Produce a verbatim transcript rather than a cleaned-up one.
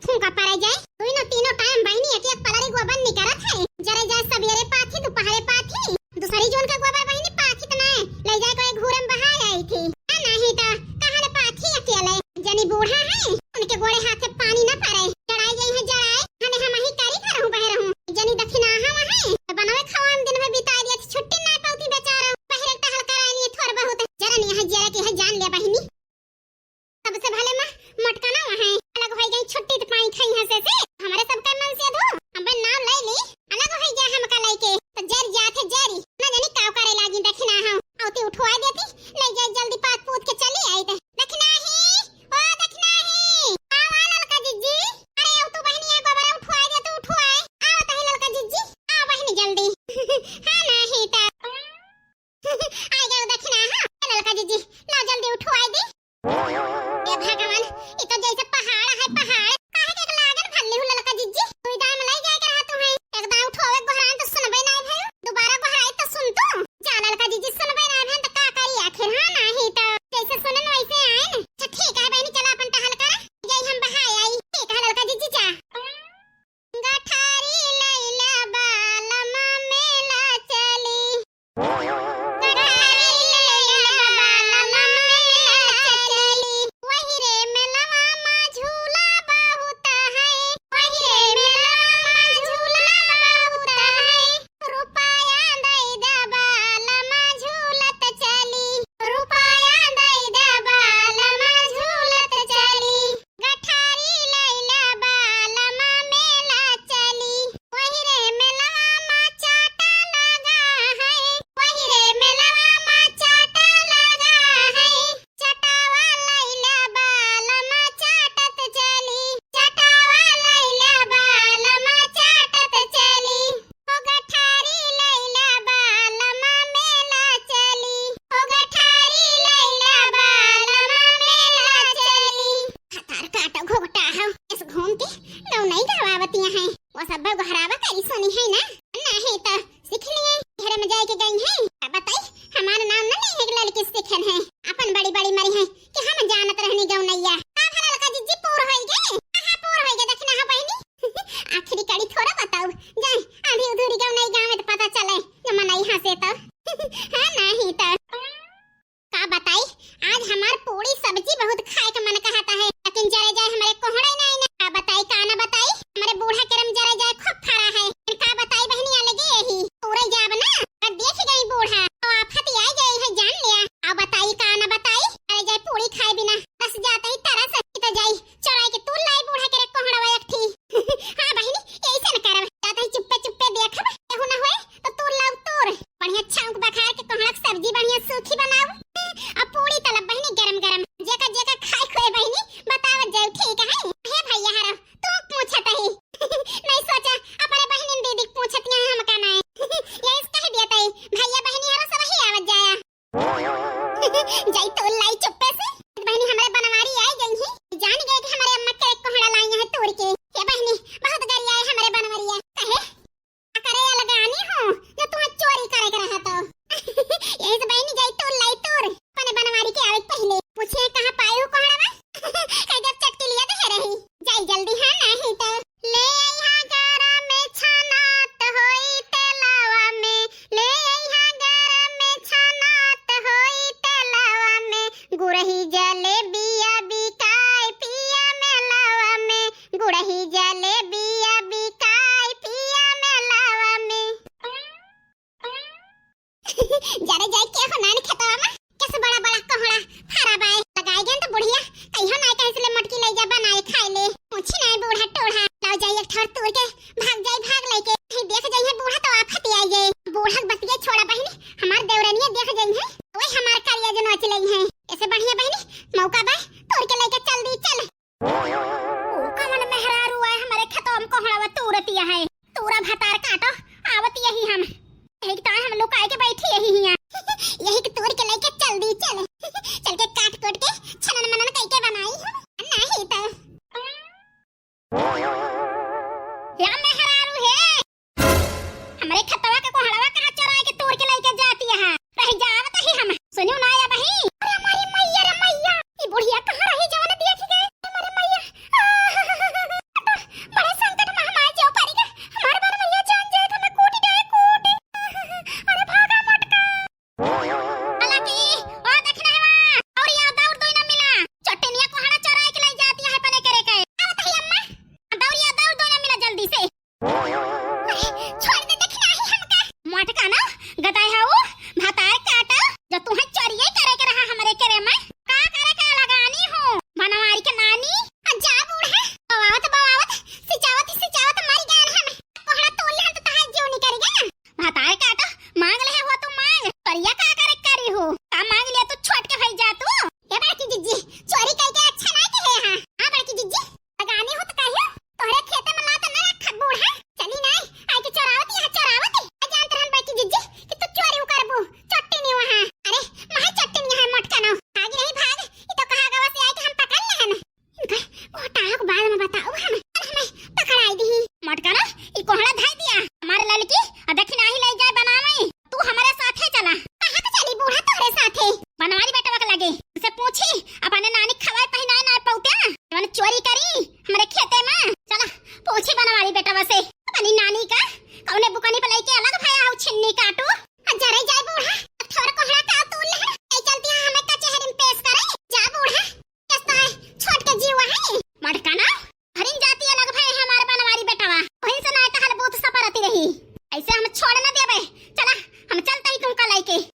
फूंका परे जाए। दुइनो तीनों टाइम बहिनी एक एक पलरी गोबर निकरत है। जरे जाए सबेरे पाथी, दुपहरे पाथी। दूसरी जून का गोबर बहिनी पाथी त नाय, ले जाए कोई घूरम बहाय आई थी। आ नाही त कहाँ ले पाथी अकेले। जनी बूढ़ा है, उनके गोड़े हाथे पानी न परे। जड़ाई गई है जड़ाई, हने हम ही करी करहूँ बहे रहूँ। जनी दखिनाहा है, त बनवे खवान दिन भर बिता दिया थी, छुट्टी ना पावती बेचारा। बहरे टहल करानी थोड़ बहुत। जरा नहीं है जरा की है जान ले बहिनी। सबसे भले माँ मोटका ना वहाँ अलग हो गई, छुट्टी त पाई खाई हंसे से। हमारे सबका मन से धो, हम बे नाम ले ली, अलग हो गया हमका लेके। तो जर जाते जरी, ना जानी काव करे लागी दखिनाहा। औती उठवा देती, ले जाए जल्दी पात पूत के चली आई ते। दखिनाही, ओ दखिनाही, आवा ललका जिज्जी। अरे औ तू बहिनी आ गोबरा उठवा दे, तू उठवा। आवा तही ललका जिज्जी, आ बहिनी जल्दी। हाँ नाही त। आई गयो दखिनाहा, ए ललका जिज्जी, ला जल्दी उठवाई दी। ए भगवान, ई तो जैसे पहाड़ है, पहाड़। काहे के लागन भल्ली हु ललका जिज्जी? तू दाम लई जाए के रहा तू है। एक दाम उठवावे गोहरान तो सुनबे नाय भय। दोबारा गोहराई तो सुन तू। जा ललका जिज्जी सुनबे नाय भय तो का करी आखिर, हाँ नाही तो। जैसे सुनन वैसे आए न। अच्छा ठीक है बहनी, चला अपन टहल कर। जाई हम बहाय आई। ठीक है ललका जिज्जी जा। गठारी लैला बालमा मेला चली। गठारी लैला बालमा मेला चली। वही रे मेलवा मा झूला बहुत है। वही रे मेलवा मा झूला बहुत है। रुपया दई दा बालमा झूलत चली। रुपया दई दा बालमा झूलत चली। गठारी लैला बालमा मेला चली। वही रे मेलवा मा चाटा लगा है। वही रे मेलवा मा चाटा लगा है। चटावा लैला बालमा चाटत चली। चटावा लैला बालमा चाटत चली। ओ गठारी लैला बालमा मेला चली। ओ गठारी लैला बालमा मेला चली। हतार काटो घोघटा हो, इस घूम के नौ नई गवावतियां हैं। वो सब गोहरावा करी सुनी है ना? नहीं तो सीख लिए, घर में जाए के गई हैं। अब बताई, हमार नाम न नहीं है कि लड़की सीखन है। अपन बड़ी बड़ी मरी है कि हम जानत रहनी गौनैया। का भला ललका जिज्जी पूर होई गए? कहाँ पूर होई गए? दखिनाहा बहिनी। आखिरी कड़ी थोड़ा बताऊ। जाए, आधी अधूरी गौनई गाँव में तो पता चले, जो मनई हंसे तो। हाँ, नहीं तो। का बताई, आज हमार पूरी सब्जी बहुत खाए का मन कहता है, लेकिन जरे जाए हमारे कोहड़ा ही नहीं ना। का बताई, का ना बताई, हमारे बूढ़ा करम जरे जाए खूब फरा है। का बताई बहनी, अलगे यही पूरे जाब ना, और देख गई बूढ़ा, तो आफत आई गई है जान लिया। अब बताई, का ना बताई, जरे जाए पूरी खाए बिना बस जाते ही तरस तो जाई, चोराई के तू लाई बूढ़ा के रे कोहड़ा एक ठी। हाँ बहिनी, ऐसे न करब, जाते ही चुप्पे चुप्पे देखब, केहू ना होए तो तू लाऊ तोर। बढ़िया छौंक बघार के कोहड़ा के सब्जी बढ़िया सूखी बनाऊ। अब पूरी तलब बहिनी गरम गरम, जेका जेका खाए खोए बहिनी बतावत जाऊ, ठीक है? हे भैया हरो, तू पूछत ही। नहीं सोचा, अपने बहिनी दीदी के पूछत यहाँ हमका नहीं। यही से कह दिया तई, भैया बहिनी हरो सब ही आवत जाया। जाई तोर लाई चुप्पे से। बहिनी हमरे बनवारी आई गई है, जान गए कि हमारे अम्मा के कोहड़ा लाई है तोड़ के। ये बहिनी बहुत गरिया है हमारे बनवरिया। कहे करे अलगानी हो, जो तू चोरी करे के रहा तो। यही से बहिनी जाई तोर लाई तोर, अपने बनवारी के आवे के पहले। पूछे कहाँ पाए हो कोहड़ा बा? है जब चटकी लिया दे रही। जाई जल्दी, हाँ नहीं तो। ले आई हाँ गरम में छनात होई तेलवा में, ले आई हाँ गरम में छनात होई तेलवा में, गुड़ही जलेबिया बिकाए पिया मेलवा में, गुड़ही जलेबिया बिकाए पिया मेलवा में। जरे जाए के हो नान खेतवा में, कैसे बड़ा बड़ा कोहड़ा फरा बाए। लगाए गए तो बुढ़िया, कहियो ना कहीं से ले मटकी ले जा बनाए खाए ले। पूछी ना बूढ़ा टोढ़ा, लाओ जाए एक ठोर तोड़ के, भाग जाए भाग लेके। कहीं देख जाए है बूढ़ा तो आफत आई गए। बूढ़ा के बतिया छोड़ा बहिनी, हमार देवरनिया देख जाए है, वही हमार करिया जो नोच ले है। ऐसे बढ़िया बहिनी, मौका बा, तोड़ के लेके चल दी, चल। ओ कमन मेहरारू आए हमारे खेतवा में कोहड़वा तूरतिया है। तूरा भतार काटो, आवत यही हम। यही के ताए हम लुकाए के बैठी यही हिया। यही के तोड़ के लेके चल दी, चल। चल के काट कूट के छनन मनन कई के बनाई हम। नहीं तो। या मेहरारू है। हमरे खेतवा के कोहड़वा कहाँ चोराए के तोड़ के लेके जाती है? रह जावत ही हम। सुनियो ना या बही। अरे हमारी मैया रे मैया, ई बुढ़िया कहाँ रही जवन देख गए? हमारे मैया। आह! छोड़ ना देबे। चला, हम चलत ही तुमका लइके।